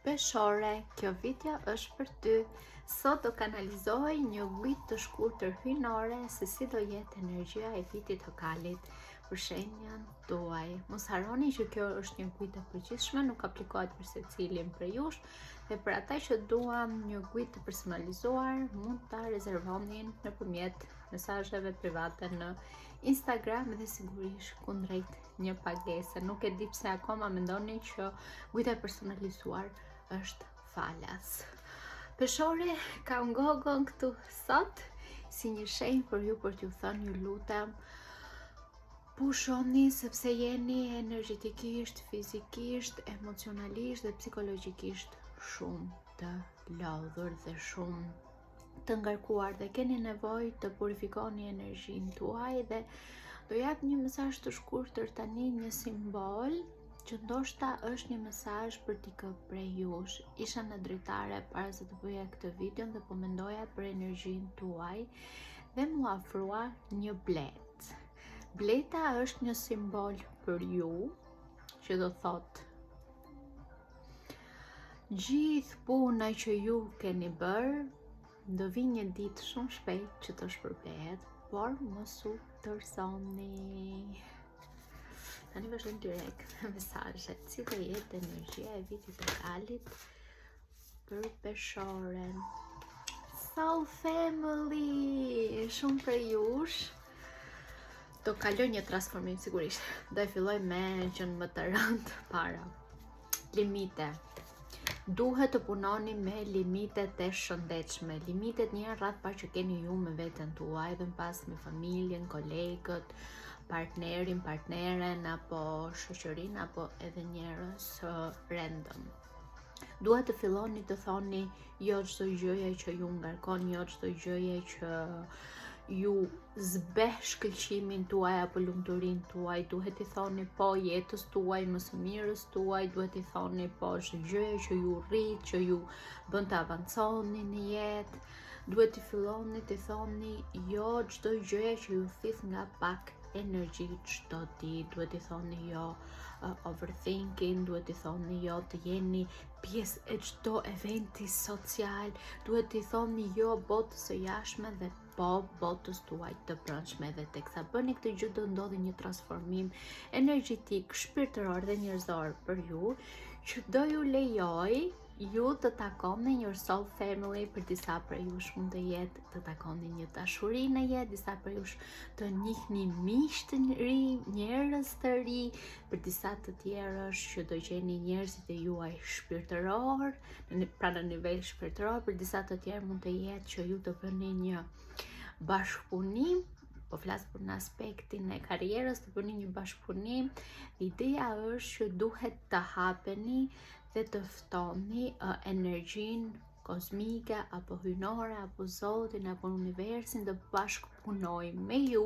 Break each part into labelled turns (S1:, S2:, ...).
S1: Peshore, kjo video është për ty. Sot do kanalizoj një guidë të shkurtër hyjnore se si do jetë energjia e vitit të kalit për shenjën tuaj. Mos harroni që kjo është një guidë e përgjithshme, nuk aplikohet për secilin prej jush dhe për ata që duan një guidë të personalizuar, mund ta rezervonin nëpërmjet mesazheve private në Instagram dhe sigurisht kundrejt një pagese. Nuk e di pse akoma mendoni që guida e personalizuar është falas. Peshore, kam Gogon këtu sot si një shenjë për ju për t'ju thënë ju lutem pushoni sepse jeni energjetikisht, fizikisht, emocionalisht dhe psikologjikisht shumë të lodhur dhe shumë të ngarkuar dhe keni nevojë të purifikoni energjinë tuaj dhe do jap një mesazh të shkurtër tani, një simbol që ndoshta është një mesazh për dikë prej jush. Isha në dritare para se të bëja këtë video dhe po mendoja për energjinë tuaj dhe m'u afrua një bletë. Bleta është një simbol për ju që do thotë Gjithë puna që ju keni bërë, do vijë një ditë shumë shpejt që të shpërblehet, por mos u dorëzoni. Tani vazhdojmë direkt me mesazhet. Si do jetë energjia e vitit të kalit për peshoren? Soul Family, shumë prej jush do kaloj një transformim sigurisht. Do e filloj me gjënë më të rëndë para. Limite. Duhet të punoni me limitet e shëndetshme. Limitet në radhë të parë që keni ju me veten tuaj dhe më pas me familjen, kolegët, partnerin, partneren apo shoqërinë apo edhe njerëz random. Duhet të filloni të thoni jo çdo gjëje që ju ngarkon, jo çdo gjëje që ju zbeh shkëlqimin tuaj apo lumturinë tuaj, duhet t'i thoni po jetës tuaj, më së mirës tuaj, duhet t'i thoni po çdo gjëje që ju rrit, që ju bën të avanconi në jetë, duhet të filloni t'i thoni jo çdo gjëje që ju thith nga pak energji çdo ditë, duhet t'i thoni jo uh, overthinking, duhet t'i thoni jo të jeni pjesë e çdo eventi social, duhet t'i thoni jo botës së jashtme dhe po botës tuaj të brendshme dhe teksa bëni këtë gjë do ndodhi një transformim energjetik, shpirtëror dhe njerëzor për ju, që do ju lejoj ju të takoni një soul family për disa prej jush mund të jetë të takoni një dashuri në jetë, disa prej jush të njihni miq të ri, njerëz të ri, për disa të tjerë është që do gjeni njerëzit e juaj shpirtëror, në, pra në nivel shpirtëror, për disa të tjerë mund të jetë që ju të bëni një bashkëpunim, po flas për në aspektin e karrierës, të bëni një bashkëpunim. Ideja është që duhet të hapeni dhe të ftoni uh, energjinë kozmike apo hyjnore apo Zotin apo universin të bashkëpunojë me ju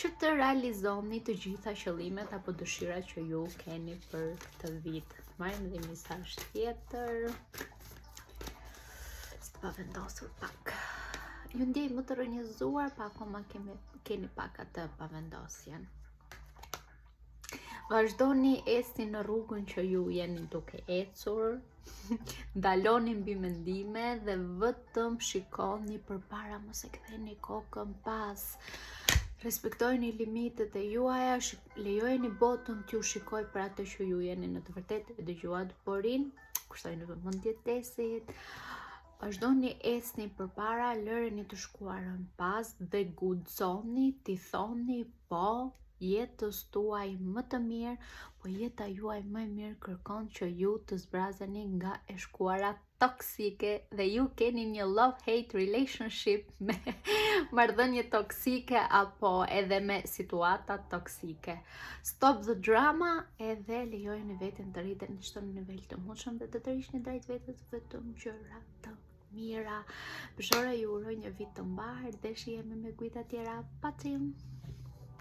S1: që të realizoni të gjitha qëllimet apo dëshirat që ju keni për këtë vit. Marrim dhe mesazh tjetër. Si të pavendosur pak. Ju ndjej më të rrënjëzuar, pa akoma kemi, keni pak atë pavendosjen. Vazhdoni ecni në rrugën që ju jeni duke ecur, ndaloni mbi mendime dhe vetëm shikoni përpara, mos e ktheni kokën pas. Respektojini limitet e juaja, lejojeni botën t'ju shikojë për atë që ju jeni në të vërtetë, e dëgjuat borinë, kushtojini vëmendje tesit. Vazhdoni ecni përpara, lëreni të shkuarën pas dhe guxoni t'i thoni po jetës tuaj më të mirë, po jeta juaj më e mirë kërkon që ju të zbrazeni nga e shkuara toksike dhe ju keni një love-hate relationship me marrëdhënie toksike apo edhe me situata toksike. Stop the drama edhe lejojeni veten të rriteni në çdo nivel të mundshëm dhe të tërhiqni drejt vetes vetëm gjëra të mira. Peshore ju uroj një vit të mbarë dhe shihemi me guida tjera. Paçim!